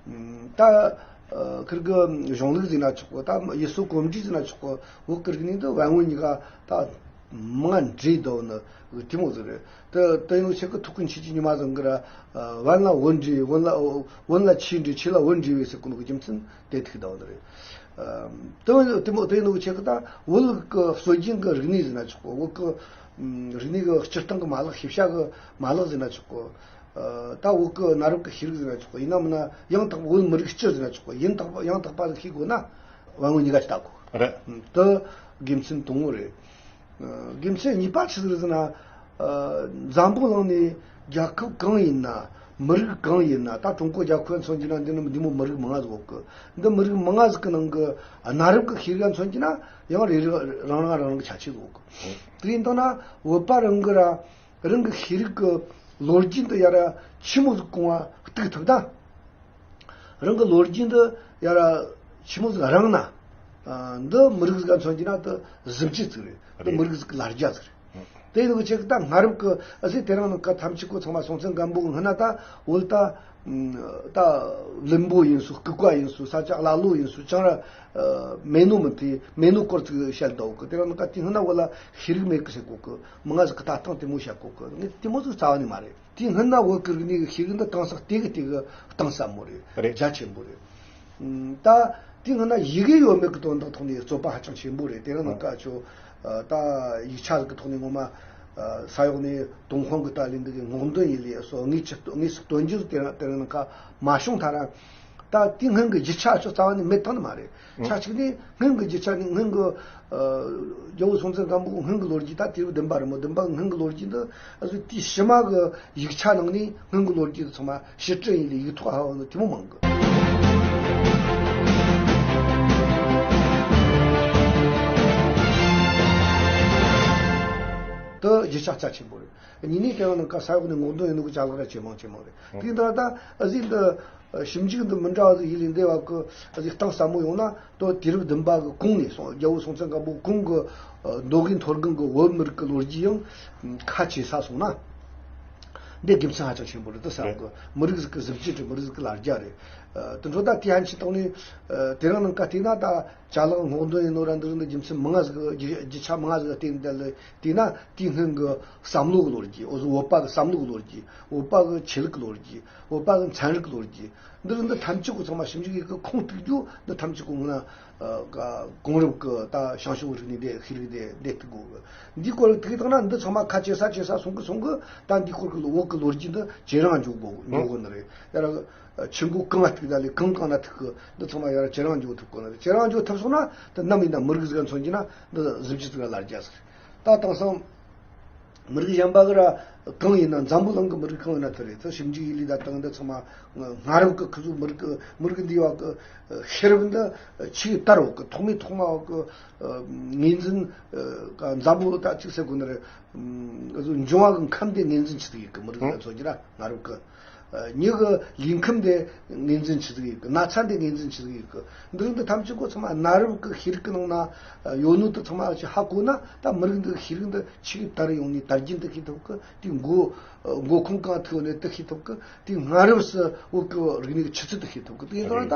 ད་ཁིར་གི་གཞུང་ལུགས་ཟེར་ན་ཆོག་གི། ད་ཡུལ་སྲོལ་གོམས་འདྲིས་ཟེར་ན་ཆོག་གི། བོད་གི་རིག་གནས་འདི་བན་བོན་གཉིས་ཀ་ད་མང་འདྲེས་འདུག་ནི་དེ་མོ་ཟིག་རེད། དེ་དེ་ཡིན་ནོ་ཆེད་གི་ཐུགས་ཀུན་ཆེ་གི་ཉི་མ་ཟིག་གི་ར་བན་ལ་བོན་འདྲེས། བོན་ལ་བོན་ལ་ཆོས་འདྲེས། ཆོས་ལ་བོན་འདྲེས་པས་ཟེར་གོ་ནོ་གི་རྒྱུ་མཚན་དེ་ཐུག་འདུག་ནི་རེད། དེ་དེ་མོ་དེ་ཡིན་ནོ་ཆེད་གི་ད་བོད་གི་སྲོལ་རྒྱུན་གི་རིག་གནས་ཟེར་ན་ཆོག་གི། བོད་གི་རིག་གནས་གི་སྤྱིར་བཏང་གི་མ་ལག་ཤེས་བྱ་གི་མ་ལག་ཟེར་ན་ཆོག་གི། ད་བོད་གི་གནའ་རབས་གི་ཤེས་རིག་ཟེར་ན་ཆོག་གི། ཡིན་ན་མིན་ན་ཡང་དག་པ་བོད་མི་རིགས་སྤྱི་ཟེར་ན་ཆོག་གི། ཡང་དག་པ་ཡང་དག་པ་ཟིག་ཤེས་དགོས་ན་བན་བོན་གཉིས་ཀ་ཅིག་ལྟ་དགོས། རེད། དེ་དགེ་མཚན་དང་པོ་རེད། དགེ་མཚན་གཉིས་པ་ཆི་ཟིག་རེད་ཟེར་ན། འཛམ་བུ་གླིང་ནས་རྒྱལ་ཁབ་གང་ཡིན་ན། མི་རིགས་གང་ཡིན་ན། ད་ཀྲུང་གོ་རྒྱལ་ཁབ་མཚོན་གྱི་ན་འདི་ནི་འདི་མོ་མི་རིགས་མང་ང་ཟིག་ཡོད་གི། འདི་མི་རིགས་མང་ང་ཟིག་གི་ནང་གི་གནའ་རབས་གི་ཤེས་རིག་མཚོན་གྱི་ན་ཡང་རེ་རེ་རང་རང་རང་རང་གི་ཁྱད་ཆོས་ཡོད་གི། དེ་ཡིན་དང་ན་བོད་པ་རང་གི་ར་རང་གི་ཤེས་རིག་གི་ལོ་རྒྱུས་འདི་ཡ་ར་ཆི་མོ་ཟིག་གོང་བ་གཏུག་ཐུབ་ད། རང་གི་ལོ་རྒྱུས་འདི་ཡ་ར་ཆི་མོ་ཟིག་རིང་ན། ཨ། འདི་མི་རིགས་ཟིག་ག་མཚོན་གྱི་ན་དེ་གཟི་བརྗིད་ཟིག་རེད། འདི་རེད། མི་རིགས་ཟིག་གི་ལ་རྒྱ་ཟིག་རེད། དེ་ཡིན་ནོ་ཆེད་གི་ད་སྔ་རབས་གི་ཨ་ཟེ་དེ་རིང་ནི་ག་ཐམས་ཅད་པོ་ཚང་མ་སྲོང་བཙན་སྒམ་པོ་གི་སྔོན་ན་ད་བོད་ད་ད་བླུན་པོ་ཡིན་སོང་། ལྐུགས་པ་ཡིན་སོང་། ས་ཆ་ཀླ་ཀློ་ཡིན་སོང་། ཅང་ར་མེད་ནོ་མི་འཐད། མེད་ནོ་སྐོར་ཅིག་བཤད་འདུག་གི། དེ་རིང་ནི་ག་དེ་སྔོན་ན་བོད་ལ་ཤེས་རིག་མེད་གི་ཟེར་གོ་གི། མི་ང་ཟིག་གི་ལྟ་སྟངས་དེ་མོ་བཤད་གོ་གི། ངས་དེ་མོ་ཟིག་རྩ་བ་ནས་མ་རེད། དེའི་སྔོན་ན་བོད་ཀྱི་རིག་གནས་ཀྱི་ཤེས་རིག་འདི་གཏིང་ཟབ་དེ་གི་དེ་གི་གཏིང་ཟབ་མོ་རེད། རེད། རྒྱ་ཆེན་པོ་རེད། ཨ། ད་དེའི་སྔོན་ན་ཡི་གེ་ཡོད་མེད་ཀྱི་དོན་དག་ཐོག་ནས་རྩོད་པ་ཧ་ཅང་ཆེན་པོ་རེད། དེ་རིང་ནངས་ཀ་ཆོ། ཨ། ད་ཡིག་ཆ་གི་ཐོག་ནས་ངོ་མ། ཨ། ས་འོག་ནས་ཏུན་ཧོང་གི་ད་ལན་འདི་གི་སྔོག་འདོན་ཡིན་ལས་སོ་དངོས་ཀྱི་དངོས་སུ་སྟོན་རྒྱུ་དེ་རིང་དེ་རིང་ནངས་ཀ་མ་བྱུང་ཐ་ར། ད་དེའི་སྔོན་གྱི་རྒྱུ་ཆ་ཆོ་རྩ་བ་ནས་མེད་ཐང་ནི་མ་རེད། ཆ་གཅིག་ནས་སྔོན་གྱི་རྒྱུ་ཆ་ནི་སྔོན་གྱི། ཨ། རྒྱལ་པོ་སྲོང་བཙན་སྒམ་པོ་སྔོན་གྱི་ལོ་རྒྱུས། ད་དུས་རབས་བདུན་པ་རེད་མོ། བདུན་པ་སྔོན་གྱི་ལོ་རྒྱུས་འདི་ཨ་ཟོ་དེའི་ཕྱི་མ་གི་ཡིག་ཆ་ནང་ནས་སྔོན་གྱི་ལོ་རྒྱུས་འདི་ཚང་མ་ཕྱིར་དྲན་ཡིན་ལས་ཡིག་ཐོག་ཧ་བ་ནི་དེ་མོ་མང་གི། དེ་རྒྱུ་ཆ་རྩ་ཆེན་པོ་རེད། གཉིས་ནས་དེ་ནང་ཀ་ས་འོག་ནས་སྔོག་འདོན་ཡིན་ནོ་གི་ཅ་ལག་ར་ཇེ་མང་ཇེ་མང་རེད། དེ་འདྲ་ད་ཨ་ཟི་འདི། ཞིབ་འཇུག་འདི་མི་འདྲ་བ་ཟིག་ཡིན་ལས་འདས་པ་གི་ཨ་ཟི་གཏིང་ཟབ་མོ་ཡོང་ན། དོ་དུས་རབས་བདུན་པ་གི་གོང་ནས་སོང་། རྒྱལ་པོ་སྲོང་བཙན་སྒམ་པོ་གོང་གི་མདོ་དབུས་མཐོ་སྒང་གི་བོད་མི་རིགས་ཀྱི་ལོ་རྒྱུས་ཡང་ཁ་ཕྱེ་ས་སོང་ན། འདི་དགེ་མཚན་ཧ་ཅང་ཆེན་པོ་རེད། དེ་ས་གི་མི་རིགས་ཟིག་གི་གཟི་བརྗིད་རེད། མི་རིགས་ཟིག་གི་ལ་རྒྱ་རེད། ཨ། དེ་འཕྲོ་ད་དེ་ཧན་ཆི་བཏང་ནས། ཨ། དེ་རིང་ནངས་ཀ་བལྟས་ན་ད་ཅ་ལག་སྔོག་འདོན་ཡིན་ནོ་ར་འདི་རིགས་འདི་རྒྱུ་མཚན་མང་ང་ཟིག་རྒྱུ་རྒྱུ་ཆ་མང་ང་ཟིག་བལྟས་ནས་བསྡད་ལས་བལྟས་ན། དེའི་སྔོན་གྱི་བསམ་བློ་གི་ལོ་རྒྱུས། འུ་ཚོ་བོད་པ་གི་བསམ་བློ་གི་ལོ་རྒྱུས། བོད་པ་གི་ཆོས་ལུགས་ཀྱི་ལོ་རྒྱུས། བོད་པ་གི་ཚན་རིག་གི་ལོ་རྒྱུས། འདི་རིགས་འདི་ཐམས་ཅད་པོ་ཚང་མ་ཞིབ་འཇུག་ཡེད་གི་ཁུངས་གཏུག་རྒྱུ་འདི་ཐམས་ཅད་པོ་སྔོན་ན། ཨ། ག་གོང་རིམ་གི་ད་ཞང་ཞུང་རིག་གནས་འདི་ཤེས་རིག་འདི་འདི་གཏུག་དགོས་གི། འདིའི་སྐོར་གཏུག་བཏང་ན་འདི་ཚང་མ་ཁ་ཕྱེ་ས་ཕྱེ་ས་སོང་གི་སོང་གི། ད་འདིའི་སྐོར་གི་བོད་གི་ལོ་རྒྱུས་འདི་ཇེ་རིང་འགྱོ་དགོས་འགྱོ་དགོས་ནི་རེད། ཡ་ར་ཆུ་མགོ་གང་ང་ཐུག་ད་ལས་གང་གང་ན་ཐུག་གི། འདི་ཚང་མ་ཡ་ར་ཇེ་རིང་འགྱོ་ཐུབ་དགོས་ནི་རེད། ཇེ་རིང་འགྱོ་ཐུབ་སོང་ན་ད་ནམ་ཡིན་ན་མི་རིགས་ཟིག་ག་མཚོན་གྱི་ན་འདི་གཟི་བརྗིད་ཟིག་ག་ལ་རྒྱ་ཟིག་རེད། ད་དེང་སང་མི་རིགས་གཞན་པ་གི་ར་གང་ཡིན་ན། འཛམ་བུ་གླིང་གི་མི་རིགས་གང་ཡིན་ན་དེ་རེད། ད་ཞིབ་འཇུག་ཡེད་ལས་ད་དང་འདི་ཚང་མ་སྔ་རབས་གི་ཁུ་ཚུར་མི་རིགས་གི་མི་རིགས་འདི་བ་གི་ཤེས་རབ་འདི་ཆེས་དར་བ་གི། ཐོག་མའི་ཐོག་མ་བ་གི་ངོས་འཛིན། ཨ། འཛམ་བུ་ད་ཅིག་ཟེར་དགོས་ནི་རེད། ཨ། འབྱུང་བ་གི་ཁམས་དེ་ངོས་འཛིན་ཆི་ཟིག་ཡེད་གི་མི་རིགས་ལ་མཚོན་གྱི་ར་སྔ་རབས་གི། ཨ། མྱི་གི་ལུས་ཁམས་དེ་ངོས་འཛིན་ཆི་ཟིག་ཡེད་གི། ན་ཚ་དེ་ངོས་འཛིན་ཆི་ཟིག་ཡེད་གི། འདི་རིགས་འདི་ཐམས་ཅད་པོ་ཚང་མ་གནའ་རབས་གི་ཤེས་རིག་གི་ནང་ན་ཡོད་ནོ་དེ་ཚང་མ་ཅིག་ཧ་གོ་ན། ད་མི་རིགས་འདི་གི་ཤེས་རིག་འདི་ཆི་གི་དར་ཡོང་ནི་དར་རྒྱུན་དེ་ཤེས་ཐུབ་གི། དེའི་མགོ་མགོ་ཁུངས་གང་ཐུག་ནས་དེ་ཤེས་ཐུབ་གི། དེའི་སྔ་རབས་སུ་བོད་གི་རིག་གནས་ཀྱི་ཆུ་ཚད་དེ་ཤེས་ཐུབ་གི། དེ་ཡིན་ཙང་ད་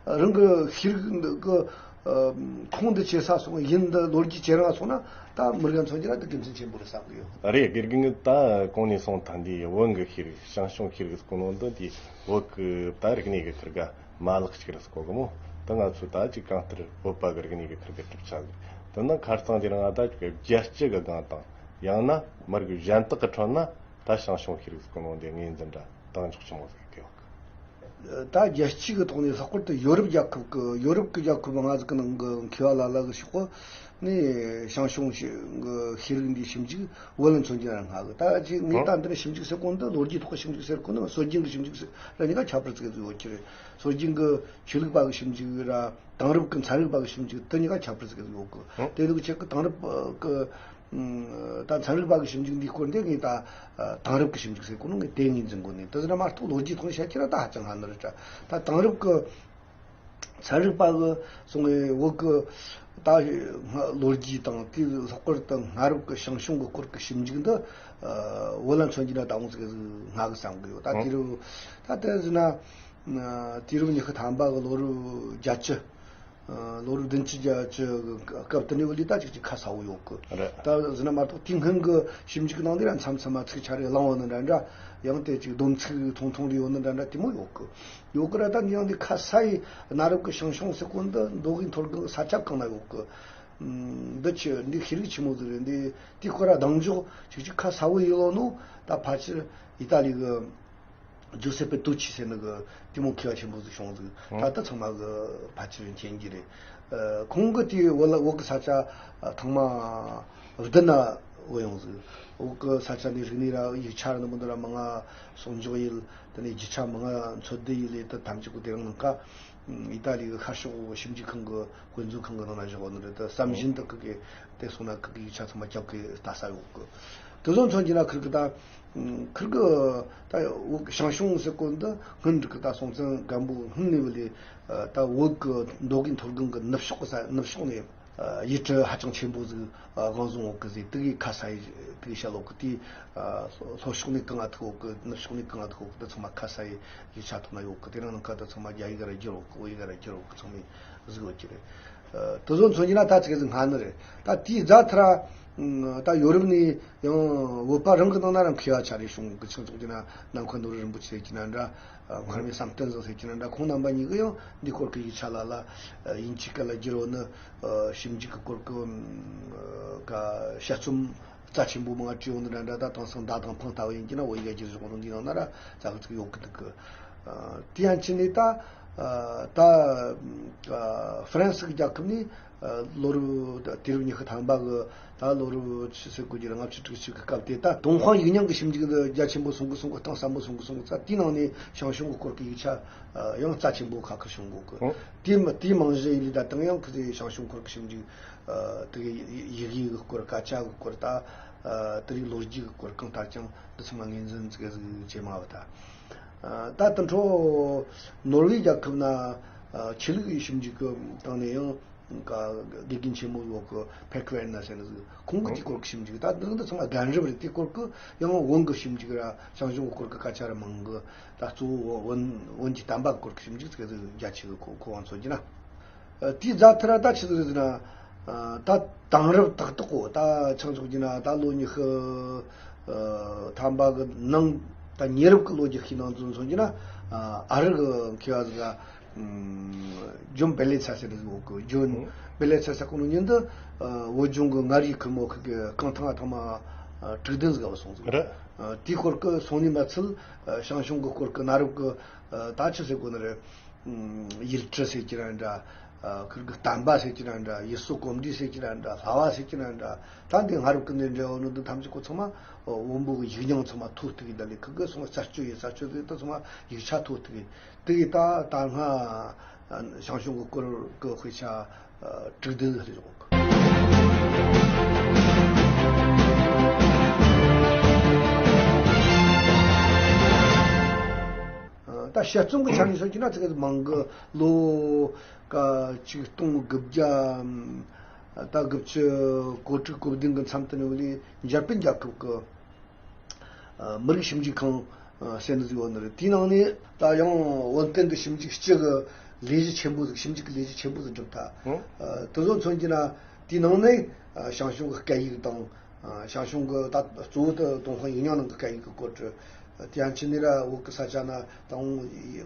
རང་གི་ཤེས་རིག་འདི་གི་ ཁོངས་འདི་ཆེ་ས་སོང་། ཡུལ་འདི་ལོ་རྒྱུས་ཆེ་རང་སོང་ན་ད་མི་རིགས་མཚོན་རྒྱུ་ན་ད་དགེ་མཚན་ཆེན་པོ་རེད་བསམ་གི་ཡོད། རེད། དགེ་རྒན་གྱིས་ད་གོང་ནས་གསུངས་ཐལ། འདི་བོན་གྱི་ཤེས་རིག་ཞང་ཞུང་ཤེས་རིག་སྐོར་ནང་དུ་འདི་བོད་ཀྱི་ད་རིག་གནས་ཀྱི་ཁུར་ག་མ་ལག་ཅིག་རེད་ཟེར་གོ་གི་མོ། ད་ང་ཚོ་ད་ཅིག་གང་ལྟར་བོད་པ་གི་རིག་གནས་ཀྱི་ཁུར་ག་གྲུབ་ཆ་ཟིག་དེ་ནི་ཁ་རྩང་དེ་རིང་ང་ད་ཅིག་རྒྱལ་སྤྱི་གི་སྒང་དང་། ཡང་ན་མི་རིགས་གཞན་དག་གི་ཁྲོད་ན་ད་ཞང་ཞུང་ཤེས་རིག་སྐོར་ནང་དེ་ངོས་འཛིན་འདྲ་དང་འཇོག་ཆི་མོ་ཟིག་གི་ཡོད་གི། ད་རྒྱལ་སྤྱི་གི་ཐོག་ནས་ལྷག་པར་དུ་ཡོ་རོབ་རྒྱལ་ཁབ་ཀྱི་ཡོ་རོབ་ཀྱི་རྒྱལ་ཁབ་ལྔ་ཟིག་གི་ནང་གི་མཁས་པ་ལ་ལ་གི་ཤོག་གོ་ནས་ཞང་ཞུང་ཤེས་གི་ཤེས་རིག་འདིའི་ཞིབ་འཇུག་བོད་ལ་མཚོན་རྒྱུ་ར་སྔ་གི། ད་ཅིག་ངས་ད་འདི་ནས་ཞིབ་འཇུག་ཟེར་གོ་འདི་ལོ་རྒྱུས་ཐོག་གི་ཞིབ་འཇུག་ཟེར་གོ་ནི། སྲོལ་རྒྱུན་གྱི་ཞིབ་འཇུག་ཟེར་ར་གཉིས་ཀ་ཁྱད་པར་ཙིག་གེ་ཟིག་ཡོད་ཀྱི་རེད། སྲོལ་རྒྱུན་གྱི་ཆོས་ལུགས་པ་གི་ཞིབ་འཇུག་ར་དེང་རབས་ཀྱི་ཚན་རིག་པ་གི་ཞིབ་འཇུག་དེ་གཉིས་ཀ་ཁྱད་པར་ཙིག་གེ་ཟིག་ཡོད་གི། དེ་འདུག་ཆེད་གི་དེང་རབས་ཀྱི་ད་ཚན་རིག་པ་གི་ཞིབ་འཇུག་འདིའི་སྐོར་འདི་ངས་ད་དེང་རབས་ཀྱི་ཞིབ་འཇུག་ཟེར་གོ་ནོ་ངས་དེ་ངོས་འཛིན་གོ་ནས། དེ་ཟེར་ན་མ་གཏོགས་ལོ་རྒྱུས་ཐོག་ནས་བཤད་ཀྱི་ར་ད་ཧ་ཅང་སྔ་ནི་རེད་དྲ། ད་དེང་རབས་ཀྱི་ཚན་རིག་པ་གི་སོང་ངས་བོད་ཀྱི་ད་ལོ་རྒྱུས་དང་དེའི་ལྷག་པར་དུ་སྔ་རབས་ཀྱི་ཞང་ཞུང་གི་སྐོར་གྱི་ཞིབ་འཇུག་འདི་བོད་ལ་མཚོན་རྒྱུ་ན་ད་འོང་ཟིག་སྔ་གི་བསམ་གི་ཡོད། ད་དེ་རུ་ད་དེ་ཟེར་ན་དུས་རབས་ཉི་ཤུ་ཐམ་པ་གི་ལོ་རབས་བརྒྱད་ཅུ། ལོ་རབས་བདུན་ཅུ་བརྒྱད་ཅུ་སྐབས་དེ་ནས་བུད་ལས་ད་ཅིག་ཅིག་ཁ་གསལ་བོ་ཡོད་གི། རེད། ད་ཟེར་ན་མ་གཏོགས་དེའི་སྔོན་གྱི་ཞིབ་འཇུག་ནང་དེ་ར་མཚམས་མཚམས་མ་ཚིག་ཆ་རེ་བླངས་ཡོད་ནི་འདྲ་འདྲ། ཡང་དེ་ཅིག་སྡོམ་ཚིག་ཐུང་ཐུང་རེ་ཡོད་ནི་འདྲ་འདྲ་དེ་མོ་ཡོད་གི། ཡོད་གི་ར། ད་ཡང་དེ་ཁ་གསལ་ཡི་གནའ་རབས་ཀྱི་ཞང་ཞུང་ཟེར་གོ་འདི་མདོ་དབུས་མཐོ་སྒང་གི་ས་ཆ་གང་ན་ཡོད་གི། འདི་ཆི་འདི་ཤེས་རིག་ཆི་མོ་ཟིག་རེད། འདི་དེའི་སྐོར་ར་གདེང་འཇོག་ཅིག་ཅིག་ཁ་གསལ་བོ་ཡིན་ལོ་ནོ། ད་ཕལ་ཆེར་ཨི་ཏཱ་ལི་གི་ཇོ་སེ་པེ་ཏུ་ཆི་ཟེར་ནི་གི་དེ་མོ་མཁས་པ་ཆེན་པོ་ཟིག་བྱུང་ཟིག་ད་ལྟ་ཚང་མ་གི་ཕལ་ཆེར་མཁྱེན་གྱི་རེད། ཁོང་གི་དེའི་བོད་ལ་བོད་གི་ས་ཆ་ཐང་མ་བདུན་ན་བོད་ཡོང་ཟིག་བོད་གི་ས་ཆ་ནས་རིག་གནས་ར་ཡིག་ཆ་ར་ནི་མི་འདི་ར་མང་ང་གསོག་འཇོག་ཡིན། དེ་ནས་རྒྱུ་ཆ་མང་ང་འཚོལ་བསྡུ་ཡིན་ལས་དེ་ཐམས་ཅད་གི་དེ་རིང་ནངས་ཀ་ཨི་ཏཱ་ལི་གི་ཤར་ཕྱོགས་ཞིབ་འཇུག་ཁང་གི་དཔེ་མཛོད་ཁང་གི་ནང་ན་བཞག་ཡོད་ནི་རེད། དེ་བསམ་བཞིན་དུ་ཁི་གི་དེ་སོང་ན་ཁི་གི་ཡིག་ཆ་ཚང་མ་རྒྱབ་གི་ལྟ་ས་ཡོད་གི། དེ་ཚོ་མཚོན་གྱི་ན་ཁིར་གི་ད་ཁིར་གི་ད་བོད་ཞང་ཞུང་ཟེར་གོ་འདི་སྔོན་འགྲིག་གི་ད་སྲོང་བཙན་སྒམ་པོ་སྔོན་ནས་བུད་ལས་ད་བོད་གི་མདོ་དབུས་མཐོ་སྒང་གི་ནུབ་ཕྱོགས་གི་ས་ནུབ་ཕྱོགས་ནས་ཡུལ་གྲུ་ཧ་ཅང་ཆེན་པོ་ཟིག་དབང་བཟུང་ཡོད་གི་ཟིག་དེ་གི་ཁ་གསལ་ཡི་དེ་གི་བཤད་ཡོད་གི། དེ་ལྷོ་ཕྱོགས་ནས་གང་ང་ཐུག་ཡོད་གི། ནུབ་ཕྱོགས་ནས་གང་ང་ཐུག་ཡོད་གི། དེ་ཚང་མ་ཁ་གསལ་ཡི་ཡིག་ཆ་ཐོག་ན་ཡོད་གི། དེ་རིང་ནངས་ཀ་དེ་ཚང་མ་རྒྱ་ཡིག་ར་བསྒྱུར་ཡོད་གི། བོད་ཡིག་ར་བསྒྱུར་ཡོད་གི། ཚང་མས་གཟིགས་ཡོད་ཀྱི་རེད། ཨ། དེ་ཚོ་མཚོན་གྱི་ན་ད་ཙིག་ཟིག་སྔ་ནི་རེད། ད་དེའི་རྗེས་ཐར་ར། ཨ། ད་ཡོ་རོབ་ནས་ཡང་བོད་པ་རང་གི་ནང་ན་རང་མཁས་པ་ཆ་རེ་བྱུང་གི། ཆི་མཚོན་གྱི་ན་ནམ་མཁའ་ནོར་བུ་རིན་པོ་ཆེ་ཟེར་གྱི་ན་འདྲ། ཨ། མཁར་རྨེའུ་བསམ་གཏན་ཟེར་གྱི་ན་འདྲ། ཁོང་རྣམ་པ་གཉིས་ཀྱིས་ཡང་འདིའི་སྐོར་གྱི་ཡིག་ཆ་ལ་ལ་དབྱིན་ཇིའི་སྐད་ལ་བསྒྱུར་ཡོད་ནི། ཨ། ཞིབ་འཇུག་གི་སྐོར་གྱི། ཨ། དཔྱད་རྩོམ་རྩ་ཆེན་པོ་མང་བ་བྲིས་ཡོད་ནི་འདྲ་འདྲ། ད་དེང་སང་མདའ་དང་འཕང་ལྟ་བུ་ཡིན་གྱི་ན་བོད་ཡིག་བསྒྱུར་བཞག་ནོ་འདི་ནང་ན་ར་ཙག་ཙིག་ཡོད་གི་འདུག་གི། ཨ། དེ་ཡང་ཕྱི་ནས་ད། ཨ། ད། ཨ། ཧྥ་རན་སི་གི་རྒྱལ་ཁབ་ནས། ཨ། ལོ་རབས་དུས་རབས་ཉི་ཤུ་ཐམ་པ་གི་ད་ལོ་རབས་ཆི་ཟེར་དགོས་ཀྱི་རེད། ལྔ་བཅུ་དྲུག་ཅུ་གི་སྐབས་དེ་ད་ཏུན་ཧོང་ཡིག་རྙིང་གི་ཞིབ་འཇུག་འདི་རྒྱ་ཆེན་པོ་སོང་གི་སོང་གི་གཏིང་ཟབ་པོ་སོང་གི་སོང་གི་ཙ། དེའི་ནང་ནས་ཞང་ཞུང་གི་སྐོར་གྱི་ཡིག་ཆ་ཡང་རྩ་ཆེན་པོ་ཁ་ཁ་བྱུང་གོ་གི། ཨོ། དེའི་མ་དེའི་རྨང་གཞི་ཡིན་ལས་ད་དང་ཡང་ཁི་ཟེར་ཞང་ཞུང་སྐོར་གྱི་ཞིབ་འཇུག་ཨ། དེ་གི་ཡི་གེ་གི་སྐོར་སྐད་ཆ་གི་སྐོར་ད། ཨ། དེ་རིགས་ལོ་རྒྱུས་ཀྱི་སྐོར་གང་ལྟར་ཀྱང་འདི་ཚང་མ་ངོས་འཛིན་ཙིག་གེ་ཟིག་བྱེད་མ་བ་ད། ཨ། ད་དེ་འཕྲོ་ནོར་ཝེ་རྒྱལ་ཁབ་ན། ཨ། ཆོས་ལུགས་ཀྱི་ཞིབ་འཇུག་གི་སྟེང་ནས་ཡང་དགེ་རྒན་ཆེན་མོ་ཡོད་གི། ཕེ་ཁུ་ཨེན་ན་ཟེར་ནི་ཟིག་ཁོང་གིས་དེའི་སྐོར་གྱི་ཞིབ་འཇུག་ད་འདི་འདི་ཚང་མ་རྒན་རབས་རེད། དེའི་སྐོར་གྱི་ཡང་བོན་གྱི་ཞིབ་འཇུག་ར་ཞང་ཞུང་གི་སྐོར་གྱི་སྐད་ཆ་ར་མང་གི། ད་གཙོ་བོ་བོན་བོན་གྱི་བསྟན་པ་གི་སྐོར་གྱི་ཞིབ་འཇུག་ཙིག་གེ་ཟིག་རྒྱ་ཆེ་གི། ཁོ་ཁོ་བང་མཚོན་གྱི་ན། ཨ། དེའི་རྗེས་ཐར་ར་ད་ཆི་ཟིག་རེད་ཟེར་ན། ཨ། ད་དེང་རབས་ཏག་ཏག་གོ། ད་ཆང་ཆོག་གྱི་ན་ད་ལོ་ཉི་ཤུ། ཨ། ཐམ་པ་གི་ནང་ད་ཉེ་རབས་ཀྱི་ལོ་རྒྱུས་ཤིག་ནང་ཚུན་སོང་གྱི་ན། ཨ། ཨ་རི་གི་མཁས་པ་ཟིག་ག་ཨམ། ཇོན་བེ་ལེ་ཚ་ཟེར་ནི་ཟིག་ཡོད་གི། ཇོན་བེ་ལེ་ཚ་ཟེར་གོ་ནོ་ཉིན་དུ། ཨ། བོད་ལྗོངས་གི་མངའ་རིས་ཁུལ་མོ་ཁུལ་གི་རྐང་ཐང་ཐང་མ། ཨ། དྲུག་བདུན་ཟིག་ག་བ་སོང་ཟིག་རེད། ཨ། དེའི་སྐོར་གི་སོང་ནི་མ་ཚད། ཨ། ཞང་ཞུང་གི་སྐོར་གི་གནའ་རབས་གི། ཨ། ད་ཆི་ཟེར་གོ་ནི་རེད། ཨམ། ཡུལ་གྲུ་ཟེར་གྱི་ར་འདྲ། ཨ། ཁུར་གི་བསྟན་པ་ཟེར་གྱི་ར་འདྲ། ཡུལ་སྲོལ་གོམས་འདྲིས་ཟེར་གྱི་ར་འདྲ། བསླབ་པ་ཟེར་གྱི་ར་འདྲ། ད་འདི་སྔ་རབས་ཀྱི་འདི་འབྲེལ་བ་ནི་འདི་ཐམས་ཅད་ཁོ་ཚང་མ་བོན་པོ་གི་ཡིག་རྙིང་ཚང་མ་ཐོ་ཐུག་གི། ད་ལས་ཁུར་གི་སོང་རྩད་གཅོད་ཡིན། རྩད་གཅོད་ཟེར་ད་ཚང་མ་ཡིག་ཆ་ཐོ་ཐུག་གི། དེ་གི་ད་ད་སྔ་ཞང་ཞུང་གི་སྐོར་གི་དཔེ་ཆ་ཨ། དྲུག་བདུན་ལྷག་ཡོད། ཨ། ད་དཔྱད་རྩོམ་གྱི་ཆ་ནས་སོང་གྱི་ན་ཙིག་གེ་མང་གི། ལོ་ཀ་ཆིག་སྟོང་དགུ་བརྒྱ། ཨ། ད་དགུ་བཅུ་གོ་དྲུག་གོ་བདུན་གི་མཚམས་དེ་ནས་བུད་ལས་འཇར་པན་རྒྱལ་ཁབ་ཀྱི། ཨ། མི་རིགས་ཞིབ་འཇུག་ཁང་ཟེར་ནི་ཟིག་ཡོད་ནི་རེད། དེའི་ནང་ནས་ད་ཡང་བོན་བསྟན་གྱི་ཞིབ་འཇུག་སྤྱི་གི་ ལས་གཞི་ཆེན་པོ་ཟིག་ཞིབ་འཇུག་གི་ལས་གཞི་ཆེན་པོ་ཟིག་བསྒྲུབས་ཐལ། ཨ་དེ་ཚོ་མཚོན་གྱི་ན་དེའི་ནང་ནས་ཨ་ཞང་ཞུང་གི་སྐད་ཡིག་དང་། ཨ་ཞང་ཞུང་གི་ད་གཙོ་བོ་དེ་ཏུན་ཧོང་ཡིག་རྙིང་ནང་གི་སྐད་ཡིག་གི་སྐོར་དུ། དེ་ཡང་ཕྱི་ནས་ར་བོད་གི་ས་ཆ་ན་དང་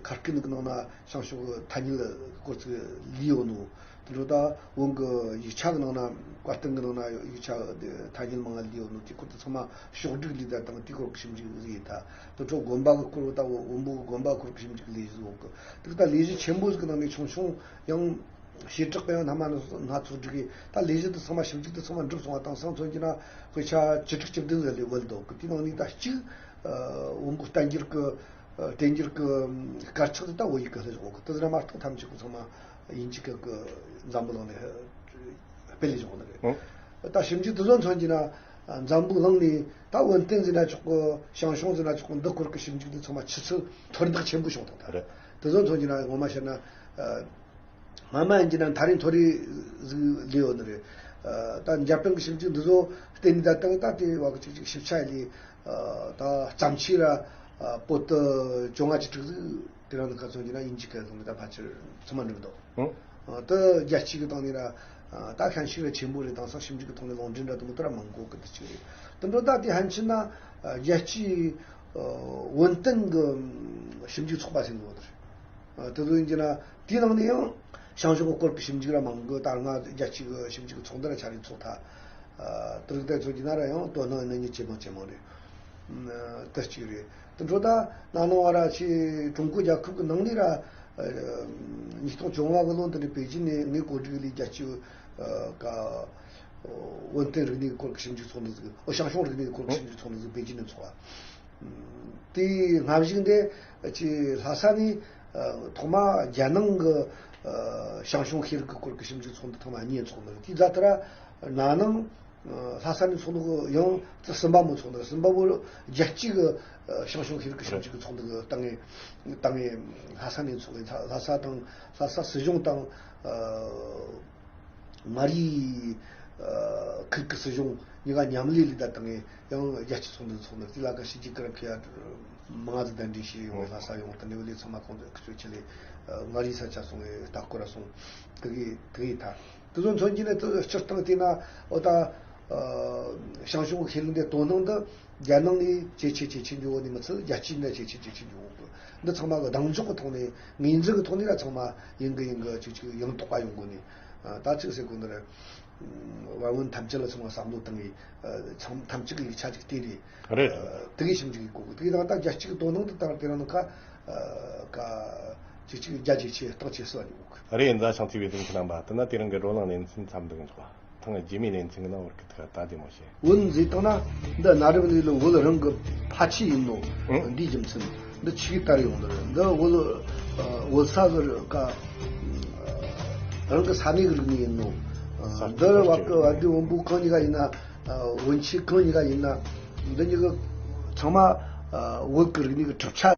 ཁ་སྐད་གི་ནང་ན་ཞང་ཞུང་གི་ཐ་སྙད་སྐོར་ཚིག་ལུས་ཡོད་ནོ། དེ་འཕྲོ་ད་བོད་གི་ཡིག་ཆ་གི་ནང་ན་བཀའ་བསྟན་གི་ནང་ན་ཡིག་ཆ་ཐ་སྙད་མང་ང་ལུས་ཡོད་ནོ། དེ་སྐོར་དུ་ཚང་མ་ཕྱོགས་བསྒྲིགས་ལས་ད་དང་དེ་སྐོར་གི་ཞིབ་འཇུག་ཟིག་ཡིན་ད། དེ་འཕྲོ་དགོན་པ་གི་སྐོར་ད་བོད་བོན་པོ་གི་དགོན་པ་སྐོར་གི་ཞིབ་འཇུག་ལས་ཟིག་ཡོད་གི། དེ་ད་ལས་གཞི་ཆེན་པོ་ཟིག་གི་ནང་ནས་ཆུང་ཆུང་ཡང་། བྱེ་བྲག་གི་ཡང་སྣ་མ་སྣ་ཚོགས་བསྒྲིགས་གི། ད་ལས་གཞི་དེ་ཚང་མ་ཞིབ་འཇུག་དེ་ཚང་མ་འགྲུབ་སོང་བ་དེང་སང་མཚོན་གྱི་ན་དཔེ་ཆ་བཅུ་དྲུག་བཅུ་བདུན་ཟིག་ལས་བུད་འདུག་གི། དེའི་ནང་ནས་ད་གཅིག་ཨ་བོན་པོ་བསྟན་འགྱུར་གི་ཨ་བསྟན་འགྱུར་གི་ཨམ་དཀར་ཆག་དེ་ད་བོད་ཡིག་གི་ལྷག་བཞག་གི། དེ་ཟིག་མ་གཏོགས་ཐམས་ཅད་ཀྱི་ཚང་མ་དབྱིན་ཇི་སྐད་གི་འཛམ་བུ་གླིང་ནས་སྤེལ་ལས་བཞག་ནི་རེད། ཨང་། ད་ཞིབ་འཇུག་དེ་ཚོ་མཚོན་གྱི་ན་ཨ་འཛམ་བུ་གླིང་ནས་ད་བོན་བསྟན་ཟེར་ན་ཆོག་གི། ཞང་ཞུང་ཟེར་ན་ཆོག་གི། འདི་སྐོར་གི་ཞིབ་འཇུག་དེ་ཚང་མ་ཆུ་ཚད་མཐོར་འདེགས་ཆེན་པོ་བྱུང་བཏང་ད། རེད། དེ་ཚོ་མཚོན་གྱི་ན་ངོ་མ་བཤད་ན་ཨ། སྔ་མ་ཡིན་གྱི་ན་མཐའ་རིང་མཐོ་རིས་ཟིག་ལས་ཡོད་ནི་རེད། ཨ་ད་འཇར་པན་གྱི་ཞིབ་འཇུག་འདི་ཚོ་བལྟས་ནས་ད་ལྟ་ད་དེ་བ་གི་ཅིག་ཅིག་ཞིབ་ཆ་ཡི་ལས། ཨ་ད་བརྩམས་ཆོས་ར་ཨ་པོ་ཏི་བཅོ་ལྔ་བཅུ་དྲུག་ཟིག་དེ་རིང་ནི་ཁ་ཚོན་གྱི་ན་དབྱིན་ཇི་སྐད་ལུང་གི་ད་ཕལ་ཆེར་ཚང་མ་འགྲིག་འདུག་ཨ་ད་རྒྱལ་སྤྱི་གི་སྟེང་ནས་ར་ཨ་ད་ཤན་ཤུགས་ར་ཆེན་པོ་རེད། དེང་སང་ཞིབ་འཇུག་གི་ཐོག་ནས་ལུང་འདྲེན་ར་དུ་མོ་དེ་ར་མང་གོ་གི་དེ་ཅིག་རེད། དེ་འཕྲོ་ད་དེ་ཕན་ཆད་ན་ཨ་རྒྱལ་སྤྱིའི་ཨ་བོན་བསྟན་གི་ཞིབ་འཇུག་ཚོགས་པ་ཟེར་འདུག་བ་དེ་རེད། ཨ་དེ་ཚོ་ཡིན་གྱི་ན་དེའི་ནང་ནས་ཡང་ཞང་ཞུང་གི་སྐོར་གྱི་ཞིབ་འཇུག་ར་མང་གི། ད་སྔ་རྒྱལ་སྤྱི་གི་ཞིབ་འཇུག་གི་ཚོགས་འདུ་ར་ཆ་རེ་ཚོགས་ཐལ། ཨ་དེ་རིགས་དེ་ཚོ་གྱི་ན་ར་ཡང་དོ་སྣང་ཡིན་ན་མི་ཇེ་མང་ཇེ་མང་རེད། ཨ་དེ་གཅིག་རེད། དེ་འཕྲོ་ད་ན་ནིང་བ་ར་ཆེ་ཀྲུང་གོ་རྒྱལ་ཁབ་ཀྱི་ནང་ནས་ར་ཨ་ཉིས་སྟོང་བཅོ་ལྔ་གི་ལོ་འདི་ནས་པེ་ཅིན་ནས་ངས་གོ་སྒྲིག་ལས་རྒྱལ་སྤྱི་ཨ་ཀ་བོན་བསྟན་རིག་གནས་ཀྱི་སྐོར་གྱི་ཞིབ་འཇུག་ཚོགས་འདུ་ཟིག་ཨོ་ཞང་ཞུང་རིག་གནས་ཀྱི་སྐོར་གྱི་ཞིབ་འཇུག་ཚོགས་འདུ་ཟིག་པེ་ཅིན་ནས་ཚོགས་པ། དེའི་སྔ་གཞུག་འདི་ཅི་ལྷ་ས་ནས་ཨ་ཐོག་མ་རྒྱལ་ནང་གི་ཨ་ཞང་ཞུང་ཤེས་རིག་གི་སྐོར་གྱི་ཞིབ་འཇུག་ཚོགས་འདུ་ཐོག་མ་གཉིས་ཚོགས་འདུ། དེའི་རྗེས་དེ་ར་ན་ནིང་ཨ་ལྷ་ས་ནས་ཚོགས་འདུ་ཡང་དེ་གསུམ་པ་མོ་ཚོགས་འདུ། གསུམ་པ་བོ་རྒྱལ་སྤྱི་གི་ཨ་ཞང་ཞུང་ཤེས་རིག་གི་ཞིབ་འཇུག་གི་ཚོགས་འདུ་གི་ཏང་ངེ་ཏང་ངེ་ལྷ་ས་ནས་ཚོགས་ཡིན། ལྷ་ས་དང་ལྷ་ས་སྲིད་གཞུང་དང་ཨ། མངའ་རིས་ཨ་ཁུལ་གྱི་སྲིད་གཞུང་གཉིས་ཀ་མཉམ་ལས་ལས་ད་དང་ཡང་རྒྱལ་སྤྱི་ཚོགས་འདུ་ཚོགས་ནས་དེ་ལ་ཀ་ཞི་ཅིན་ཀྲུང་གིས་མང་ཙམ་གདན་འདྲེན་བྱས་ཡོང་བའི་ལྷ་ས་ཡོང་དེ་ནས་ལས་ཚང་མ་ཁོང་ཚོས་ཁུ་ཚོས་ཆེད་ལས་ཨ་མངའ་རིས་ས་ཆ་སོང་བའི་ལྟ་སྐོར་ར་སོང་། དེ་གི་དེ་གི་ད་དེ་ཚོ་མཚོན་གྱི་ནས་དེ་སྤྱིར་བཏང་བལྟས་ན་འོ་ད་ཨ་ཞང་ཞུང་གི་ཤེས་ཡོན་དེ་དོ་སྣང་འདི་རྒྱལ་ནང་ནས་ཇེ་ཆེ་ཇེ་ཆེ་འགྱོ་བ་ནས་མི་ཚད་རྒྱལ་སྤྱིའི་ནས་ཇེ་ཆེ་ཇེ་ཆེ་འགྱོ་གི། འདི་ཚང་མ་གི་གདེང་འཇོག་གི་ཐོག་ནས་ངོས་འཛིན་གི་ཐོག་ནས་ལ་ཚང་མ་ཡིན་གི་ཡིན་གི་ཅིག་ཅིག་ཡང་དོགས་པ་ཡོང་གོ་ནས། ཨ་ད་ཅིག་ཟེར་གོ་ནི་རེད། བན་བོན་ཐམས་ཅད་ལ་ཚང་མ་བསམ་བློ་བཏང་ངས་ཨ་ཚང་ཐམས་ཅད་ཀྱི་ཡིག་ཆ་ཅིག་བལྟས་རེད། རེད། ཨ་དེ་གའི་ཞིབ་འཇུག་གི་གོ་གི་དེ་གའི་དང་ད་རྒྱལ་སྤྱི་གི་དོ་སྣང་དུ་བཏང་དེ་རང་ནང་ཁ་ཨ་ཀ་ཅིག་ཅིག་རྒྱ་ཇེ་ཆེ་སྟོབས་ཇེ་ཆེ་ཟེར་བ་ཡོད་གི། རེད། ཡིན་ད་ཤང་ཚིག་པའི་དུང་ཁྱི་རྣམ་པ་དེ་ན་དེ་རིང་གི་བགྲོ་གླེང་ལེ་ཚན་མཚམས་འདི་གི་འཇོག་པ། ཐེངས་རྗེས་མའི་ལེ་ཚན་གྱི་ནང་བར་གྱི་ཐུགས་ད་བདེ་མོ་བྱེད། བོད་མཛེས་སྟངས་ན་འདི་གནའ་རབས་གནས་ལུགས་བོད་རང་གི་ཕ་ཆུ་ཡིན་ནོ། ཨང་། འདིའི་རྒྱུ་མཚན་འདི་ཆི་གི་ལྟར་ཡོང་ནི་རེད། འདི་བོད་ཨ་བོད་ས་གི་རི་ཀ་རང་གི་ས་གནས་ཀྱི་རིག་གནས་ཡིན་ནོ། ཨ་ས་འདི་བ་གི་བ་གི་བོན་པོ་གང་གཉིས་ཀ་ཡིན་ན་ཨ་བོན་ཆོས་གང་གཉིས་ཀ་ཡིན་ན་འདི་གཉིས་ཀྱི་ཚང་མ་ཨ་བོད་ཀྱི་རིག་གནས་ཀྱི་གྲུབ་ཆ།